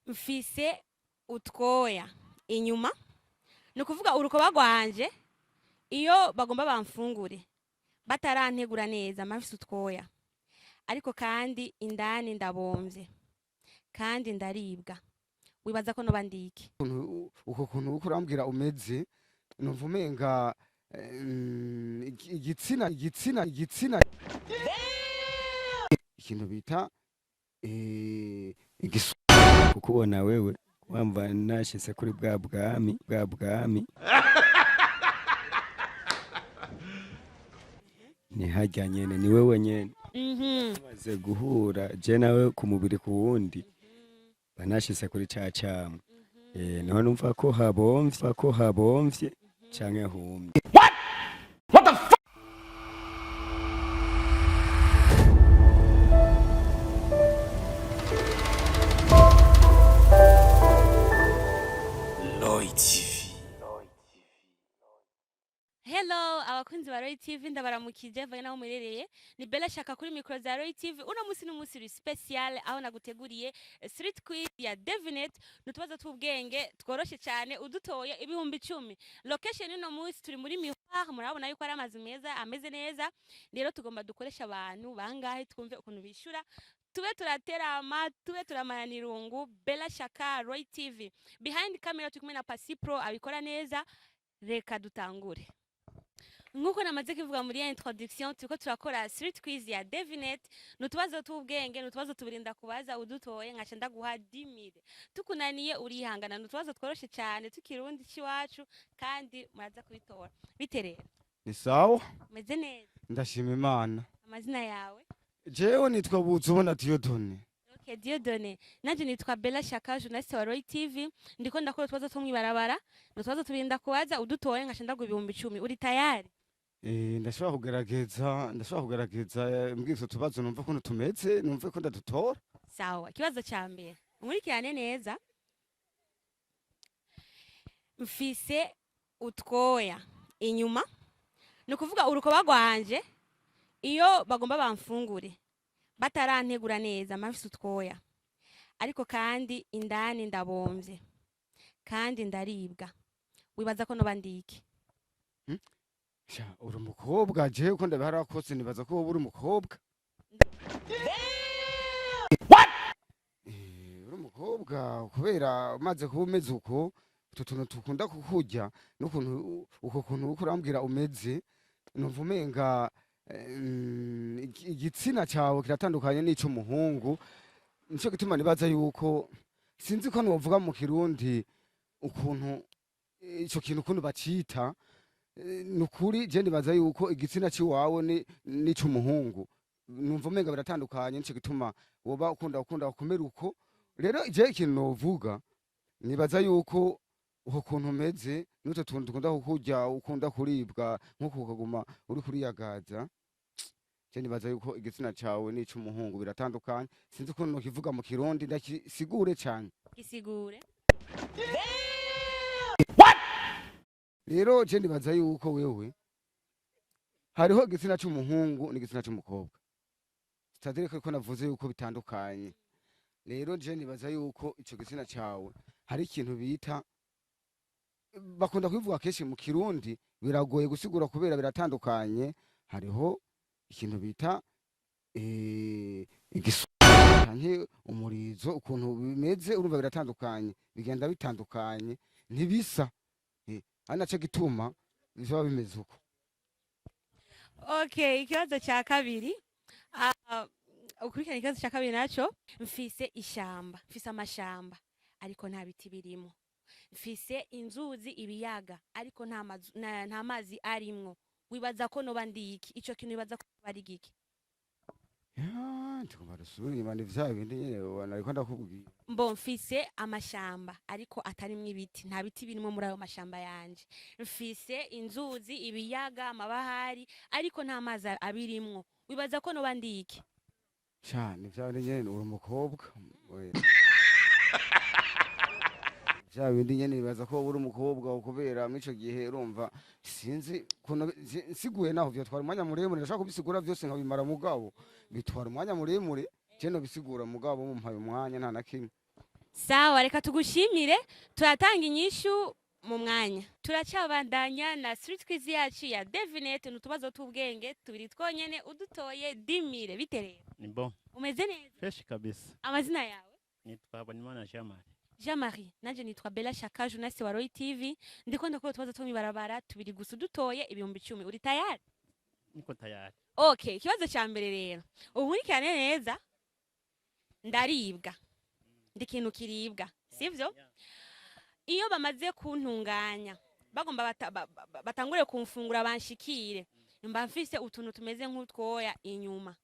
Mfise utwoya inyuma, ni ukuvuga urukoba rwanje iyo bagomba bamfungure batarantegura neza mba mfise utwoya, ariko kandi indani ndabomvye kandi ndaribwa. Wibaza ko noba ndiki? Uko kuntu uriko urambwira umeze, numva umenga igitsina igitsina igitsina ikintu bita igisu. Kukubona wewe wamva nashitse kuri bwa bwami bwa bwami ni harya nyene, ni wewe nyene. Tumaze guhura je nawe ku mubiri ku wundi, banashitse kuri ca camwe, niho numva ko habomvye, ko habomvye canke humye. Lloyd TV. Hello abakunzi ba Roy TV, ndabaramukije mvaye naho muherereye. Ni Bella Shaka kuri micro za Roy TV. Uno musi ni umunsi uri special aho naguteguriye street quiz ya Devinet, nutubazo tw'ubwenge tworoshe cyane, udutoye 10,000. Location uno munsi turi muri Miroir, murabona yuko ari amazu meza ameze neza. Rero tugomba dukoresha abantu bangahe twumve ukuntu bishura, tube turaterama, tube turamarana irungu. Bella Shaka, Roy TV, behind camera turi kumwe na Pasi Pro abikora neza. Reka dutangure. Nk'uko namaze kubivuga muri ya introduction, turiko turakora street quiz ya Devinet, ni utubazo tw'ubwenge, ni utubazo tubirinda kubaza, udutoye nkaca ndaguha 10,000. Tukunaniye urihangana, ni utubazo tworoshe cyane tukirundi c'iwacu kandi muraza kubitora. Bite rero? Ni sawa. Meze neza? Ndashima Imana. Amazina yawe? Jewe nitwa Buzubona Dieudonné. Okay, Dieudonné. Nanje nitwa Bella Shaka, journaliste wa Roy TV. Ndiko ndakora utubazo two mw'ibarabara, ni utubazo tubirinda kubaza, udutoye nkaca ndaguha 10,000. Uri tayari? Ndashobora kugerageza, ndashobora kugerageza, mbwira utwo tubazo numve ukuntu tumeze, numve ko ndadutora. Sawa, ikibazo ca mbere. Nkurikirane neza. Mfise utwoya inyuma, ni ukuvuga urukoba rwanje iyo bagomba bamfungure batarantegura neza mba mfise utwoya, ariko kandi indani ndabomvye kandi ndaribwa. Wibaza ko noba ndiki? Sha, uri umukobwa. Jewe ko ndabihara kose nibaza ko wowe uri umukobwa. Uri umukobwa kubera umaze kuba umeze uko, utu tuntu tukunda kukurya n'ukuntu uko kuntu uriko urambwira umeze, numva umenga igitsina cawe kiratandukanye n'ic'umuhungu. Nico gituma nibaza yuko, sinzi ko novuga mu Kirundi ukuntu ico kintu ukuntu bacita. Nukuri je nibaza yuko igitsina ciwawe n'ic'umuhungu numva umenga biratandukanye, nico gituma woba ukunda kumera uko. Rero je ikintu novuga, nibaza yuko uko kuntu umeze n'utwo tuntu dukunda kukurya, ukunda kuribwa nk'uko ukaguma uri kuriyagaza, je nibaza yuko igitsina cawe n'ic'umuhungu biratandukanye. Sinzi ukuntu nokivuga mu Kirundi ndakisigure cane. Gisigure. Rero je nibaza yuko wewe hariho igitsina c'umuhungu n'igitsina c'umukobwa, c'est-à-dire ko navuze yuko bitandukanye. Rero je nibaza yuko ico gitsina cawe hari ikintu bita, bakunda kubivuga kenshi mu Kirundi biragoye gusigura kubera biratandukanye, hariho ikintu bita igisu canke umurizo. Ukuntu bimeze urumva biratandukanye, bigenda bitandukanye, ntibisa. Ari naco gituma biba bimeze uko. Okay, ikibazo cya kabiri. Ukurikirana ikibazo cya kabiri naco. Mfise ishamba, mfise amashamba ariko nta biti birimo. Mfise inzuzi, ibiyaga ariko nta mazu, nta mazi arimwo. Wibaza ko noba ndi iki? Ico kintu wibaza ko ari giki? Ya, tugomba dusubire inyuma, ni vya bindi nyene nariko ndakubwira. Mbo mfise amashamba ariko atarimwo ibiti, nta biti birimo muri ayo mashamba yanje. Mfise inzuzi, ibiyaga, amabahari ariko nta mazi abirimwo. Wibaza ko noba ndi iki? Sha, ni vya bindi nyene, uri umukobwa. Vya bindi nyene, nibaza ko uri umukobwa kubera mw'ico gihe urumva sinzi ukuntu nsiguye naho vyotwara umwanya muremure. Ndashaka kubisigura vyose nkabimara, mugabo bitwara umwanya muremure. Je nobisigura mugabo mumpaye umwanya, nta na kimwe. Sawa, reka tugushimire, turatanga inyishu mu mwanya. Turacabandanya na street quiz yacu ya devinette, ni utubazo tw'ubwenge tubiri twonyene, udutoye 10 000. Bite rero? Ni bon. Umeze neza? Fresh kabisa. Amazina yawe? Nitwa Habonimana Jean Marie. Jean Marie, nanje nitwa Bella Shaka, journaliste wa Roy TV. Ndiko ndakora utubazo two mw'ibarabara tubiri gusa, udutoye 10.000. Uri tayari? Niko tayari. Okay, ikibazo ca mbere rero, unkurikirane neza. Ndaribwa, ndi ikintu kiribwa, sivyo? Iyo bamaze kuntunganya, bagomba batangure kumfungura, banshikire, mba mfise utuntu tumeze nk'utwoya inyuma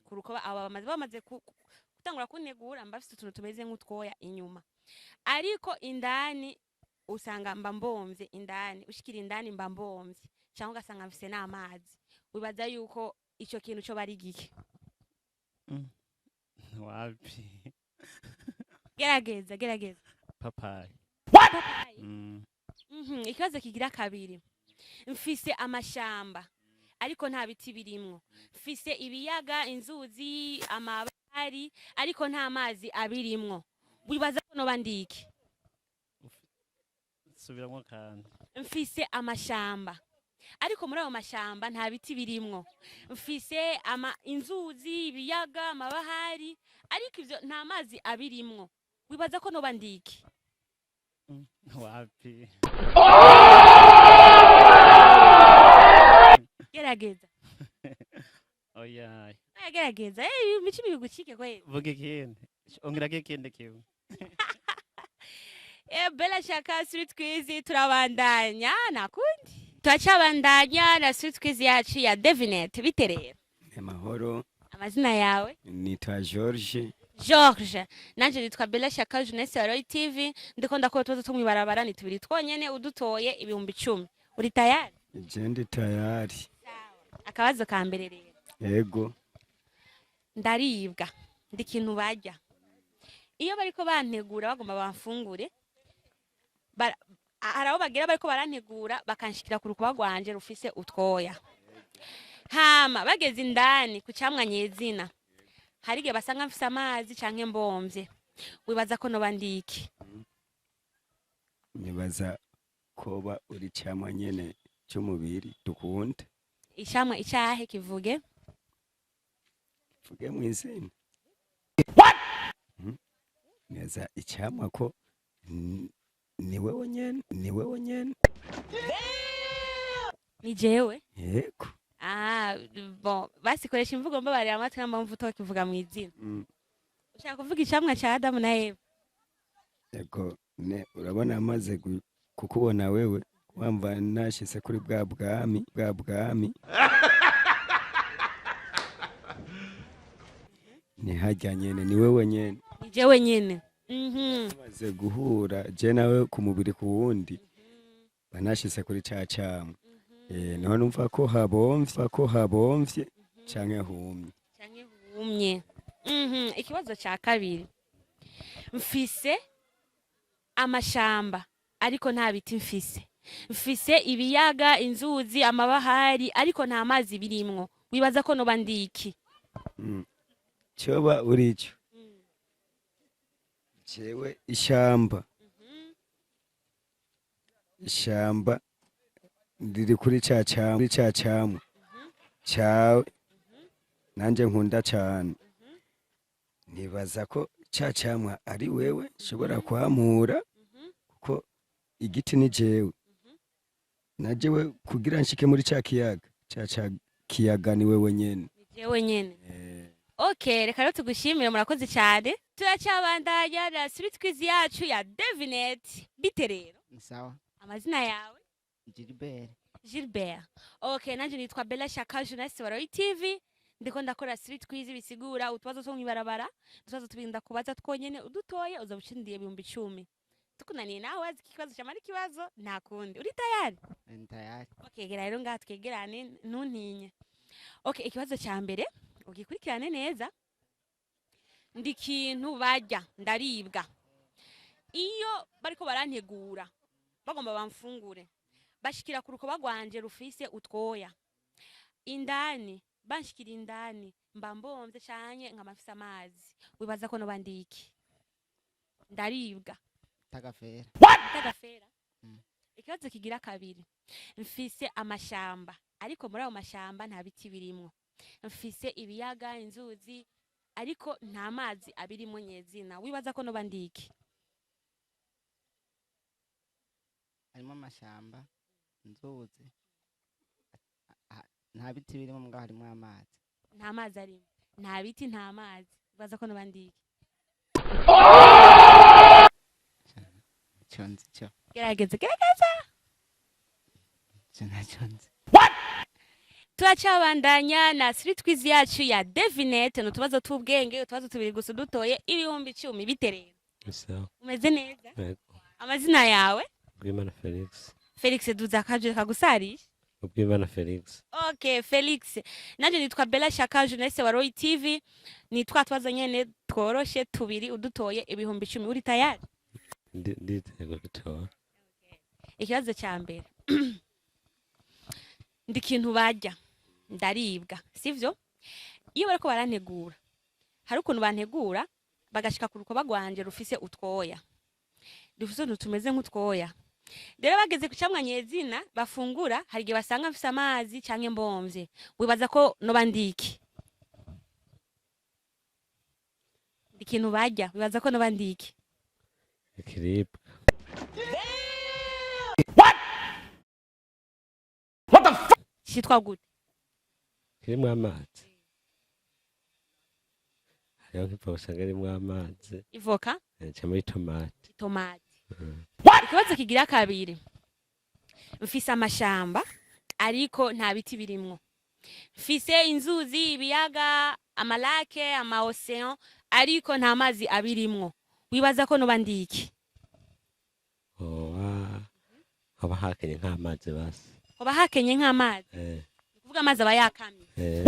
ku rukoba. Aba bamaze gutangura kuntegura, mba mfise utuntu tumeze nk'utwoya inyuma, ariko indani usanga mba mbomvye. Indani, ushikira indani, mba mbomvye cyangwa ugasanga mfise n'amazi. Wibaza yuko ico kintu co bari gike? Wapi? Gerageza, gerageza. Papayi. Papayi? Mm. Ikibazo kigira kabiri: mfise amashamba ariko nta biti birimwo, mfise ibiyaga, inzuzi, amabahari, ariko nta mazi abirimwo. Wibaza ko noba ndiki? Subiramwo kandi. Mfise amashamba ariko muri ayo mashamba nta biti birimwo, mfise ama inzuzi, ibiyaga, amabahari, ariko ivyo nta mazi abirimwo. Wibaza ko noba ndiki? Wapi? Gerageza. Oya. Oya, gerageza. Eh, imico ibigucike kweli. Vuga ikindi. Ongerako ikindi kimwe. Eh, Bella Shaka Street Quiz, turabandanya nakundi. Turacabandanya na Street Quiz yacu ya devinette. Bite rero? Amahoro. Amazina yawe? Nitwa George. George, nanje nitwa Bella Shaka, journaliste wa Roy TV. Ndiko ndakora utubazo two mw'ibarabara, ni tubiri twonyene, udutoye 10.000. Uri tayari? Je ndi tayari. Akabazo ka mbere rero. Yego. Ndaribwa, ndi ikintu barya. Iyo bariko bantegura, bagomba bamfungure, hari aho bagira bariko barantegura, bakanshikira ku rukuba rwanje rufise utwoya. Hama bageze indani ku camwa nyezina, hari igihe basanga mfise amazi canke mbomvye. Wibaza ko noba ndiki? Nibaza koba uri camwa nyene c'umubiri dukunda. Icamwa icahe? Kivuge. Vuge mw'izina. Neza icamwa ko ni wewe nyene, ni wewe nyene. Ni jewe? Yego. Ah, bon, basi koresha imvugo mbabarira amatwi, nta mpamvu utokivuga mw'izina. Ushaka kuvuga icamwa ca Adamu na Eva? Yego, ne urabona amaze kukubona wewe, wamva nashitse kuri bwa bwami, bwa bwami. Ni harya nyene, ni wewe nyene. Ni jewe nyene. Tumaze guhura je nawe ku mubiri ku wundi, banashitse kuri ca camwa. Eh, niho numva ko habomvye, ko habomvye canke humye. Canke humye. Ikibazo ca kabiri: mfise amashamba ariko nta biti mfise, mfise ibiyaga, inzuzi, amabahari, ariko nta mazi birimwo. Wibaza ko noba ndiki? Coba urico jewe ishamba, ishamba riri kuri ca camwa, kuri ca camwa cawe nanje nkunda cane. Nibaza ko ca camwa ari wewe nshobora kwamura, kuko igiti ni jewe najewe kugira nshike muri ca kiyaga, ca kiyaga ni wewe nyene. Ni jewe nyene? Eh. Okay, reka rero tugushimire, murakoze cyane. Turacyabandanya na street quiz yacu ya devinette. Bite rero? Ni sawa. Amazina yawe? Gilbert. Gilbert. Okay, nanje nitwa Bella Shaka, journaliste wa Roy TV. Ndiko ndakora street quiz, bisigura utubazo two mw'ibarabara, utubazo tubiri ndakubaza twonyene, udutoye uzoba ucindiye 10.000. Tukunaniye nawe wazi iki kibazo camara ikibazo, nta kundi. Uri tayari? Ni tayari. Okay, gera rero ngaha twegerane, ntuntinye. Okay, ikibazo ca mbere ugikurikirane neza. Ndi ikintu barya, ndaribwa. Iyo bariko barantegura, bagomba bamfungure, bashikira ku rukoba rwanje rufise utwoya. Indani, banshikira indani, mba mbomvye canke nkaba mfise amazi. Wibaza ko noba ndiki? Ndaribwa. Tagafera. Tagafera. Mm. Ikibazo kigira kabiri: mfise amashamba, ariko muri ayo mashamba nta biti birimwo. Mfise ibiyaga, inzuzi, ariko nta mazi abirimwo nyezina. Wibaza ko noba ndiki? Harimo amashamba, inzuzi. Nta biti birimo, mugabo harimo amazi. Nta mazi arimo, nta biti, nta mazi. Wibaza ko noba ndiki? Ico nzi cyo. Gerageza, gerageza. Ico ntacyo nzi. Turacabandanya na street quiz yacu ya devinette. Ni utubazo tw'ubwenge, utubazo tubiri gusa, dutoye 10,000. Bite rero? Sawa. Umeze neza? Yego. Amazina yawe? Ubwimana Felix. Felix, duza akajwi kagusarisha. Ubwimana Felix. Okay, Felix, nanje nitwa Bella Shaka, journaliste wa Roy TV. Ni twa tubazo nyene tworoshe tubiri, udutoye 10,000. Uri tayari? Nditeguye gutora. Ikibazo cya mbere: ndi ikintu barya, ndaribwa, sivyo? Iyo bariko barantegura, hari ukuntu bantegura bagashika ku rukoba rwanje rufise utwoya, rufise utuntu tumeze nk'utwoya. Rero bageze ku camwa nyezina bafungura, hari igihe basanga mfise amazi canke mbomvye. Wibaza ko noba ndiki? Ndi ikintu barya, wibaza ko noba ndiki? Ikiribwa. Citwa gute? Kirimwo amazi. Hariho nk'ivoka usanga irimwo amazi. Ivoka? Cyangwa itomati. Itomati. Ikibazo kigira kabiri: mfise amashamba, ariko nta biti birimwo. Mfise inzuzi, ibiyaga, ama lacs, ama océans, ariko nta mazi abirimwo. Wibaza ko noba ndiki? Hoba haba hakenye nk'amazi basi. Hoba hakenye nk'amazi? Eh. Ni kuvuga amazi aba yakamye? Eh.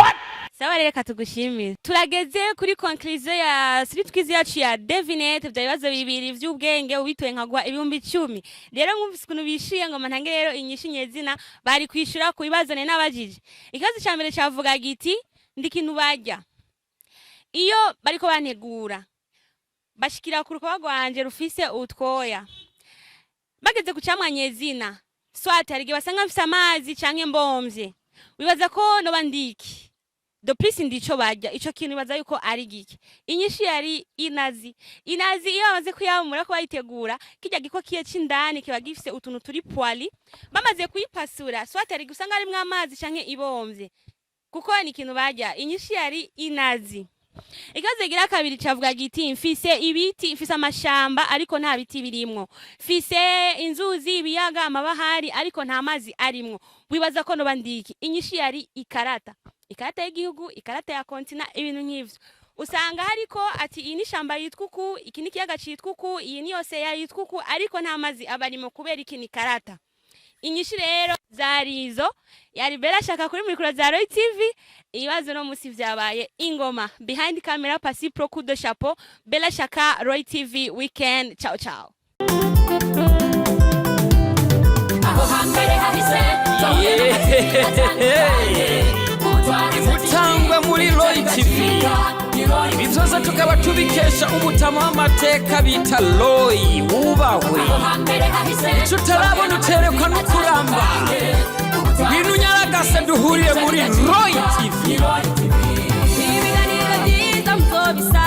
Sawa rero, reka tugushimire. Turageze kuri conclusion ya street quiz yacu ya devinette. Bya bibazo bibiri vy'ubwenge, ubitoye nkaguha 10,000. Rero mwumvise ukuntu bishuye, ngo ntange rero inyishu nyezina bari kwishura ku bibazo nari nabajije. Ikibazo ca mbere cavuga giti: ndi ikintu barya, iyo bariko bantegura bashikira ku rukoba rwanje rufise utwoya, bageze ku camwa nyezina, soit hari igihe basanga mfise amazi canke mbomvye. Wibaza ko noba ndiki? De plus ndi ico barya, ico kintu bibaza yuko ari giki? Inyishu yari inazi. Inazi iyo bamaze kuyamura ko bayitegura, kirya gikokiye c'indani kiba gifise utuntu turi poilus. Bamaze kuyipasura, soit hari gusanga harimwo amazi canke ibomvye, kuko ni ikintu barya. Inyishu yari inazi. Ikibazo kigira kabiri cavuga giti: mfise ibiti, mfise amashamba, ariko nta biti birimwo. Mfise inzuzi, ibiyaga, amabahari, ariko nta mazi arimwo. Wibaza ko noba ndiki? Inyishu yari ikarata, ikarata y'igihugu, ikarata ya continent, ibintu nk'ivyo. Usanga hariko ati iyi ni shamba yitwa uku, iki ni ikiyaga citwa uku, iyi ni océan yitwa uku, ariko nta mazi aba arimo. Kubera iki? Ni karata. Inyishu rero zari izo. Yari Bella Shaka kuri micro za Roy TV. Ibibazo no musi vyabaye ingoma. Behind camera, Pasi Pro, coup de chapeau. Bella Shaka, Roy TV weekend. Ciao ciao. Aho hambere hahise. Imutangwa muri Roy TV, ibi byose tukaba tubikesha umutama w'amateka bita Roy wubahwe. Icyo utarabona uterekwa no kuramba. Ngwino unyaragase duhurire muri Roy TV. Ibiganiro byiza muzobisa.